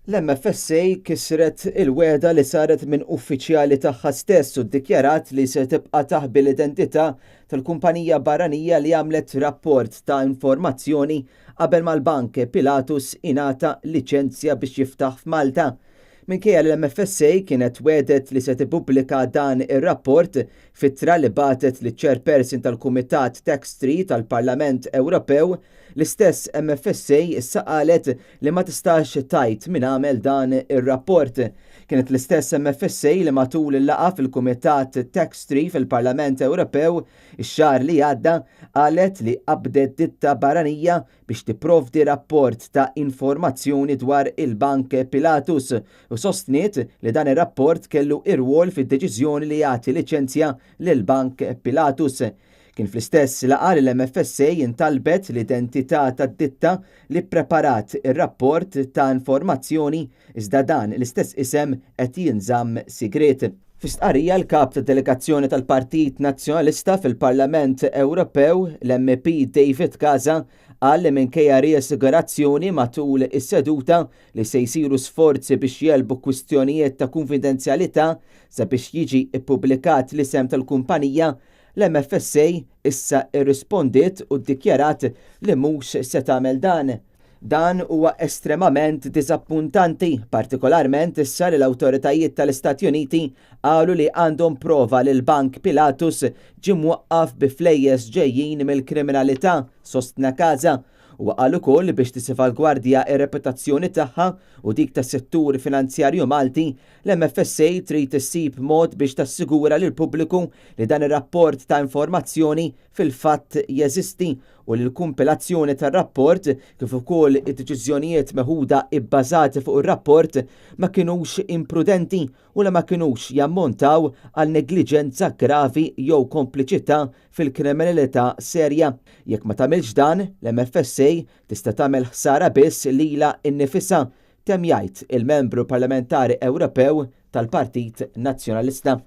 L-MFSA kisret il-wegħda li saret minn uffiċjali tagħha stess u ddikjarat li se tibqa' taħbi l-identità tal-kumpanija barranija li għamlet rapport ta' informazzjoni qabel ma l-Bank Pilatus ingħata liċenzja biex jiftaħ f'Malta. Minkejja li l-MFSA kienet wegħdet li se tippubblika dan ir-rapport f'ittra li bagħtet liċ-Chairperson tal-Kumitat Tax 3 tal-Parlament Ewropew, l-istess MFSA issa qalet li ma tistax tgħid min għamel dan ir-rapport. Kienet l-istess MFSA li matul il-laqgħa fil-Kumitat Tax 3 fil-Parlament Ewropew ix-xahar li għadda qalet li qabdet ditta barranija biex tipprovdi rapport ta' informazzjoni dwar il-Bank Pilatus u sostniet li dan ir-rapport kellu irwol fid-deċiżjoni li jagħti liċenzja lill-Bank Pilatus. Kien fl-istess laqgħa li l-MFSA intalbet l-identità tad-ditta li ppreparat ir-rapport ta' informazzjoni iżda dan l-istess isem qed jinżamm sigriet. Fi stqarrija l-Kap tad-Delegazzjoni tal-Partit Nazzjonalista fil-Parlament Ewropew, l-MEP David Casa, qal li minkejja riassigurazzjoni matul is-seduta li se jsiru sforzi biex jegħlbu kwistjonijiet ta' kunfidenzjalità sabiex jiġi ppubblikat l-isem tal-kumpanija, l-MFSA issa rrispondiet u ddikjarat li mhux se tagħmel dan. Dan huwa estremament diżappuntanti, partikolarment issa li l-awtoritajiet tal-Istati Uniti qalu li għandhom prova li l-Bank Pilatus ġie mwaqqaf bi flejjes ġejjin mill-kriminalità, sostna Casa. Huwa qal ukoll li biex tissalvagwardja r-reputazzjoni tagħha u dik tas-settur finanzjarju Malti, l-MFSA trid issib mod biex tassigura lill-pubbliku li dan ir-rapport ta' informazzjoni fil-fatt jeżisti u li l-kumpilazzjoni tar-rapport kif ukoll id-deċiżjonijiet meħuda ibbażati fuq ir-rapport ma kinux imprudenti u li ma kinux jammontaw għal negliġenza gravi jew kompliċità fil-kriminalità serja. Jekk ma tagħmilx dan, l-MFSA tista' tagħmel ħsara biss lilha nnifisha, temm jgħid il-Membru Parlamentari Ewropew tal-Partit Nazzjonalista.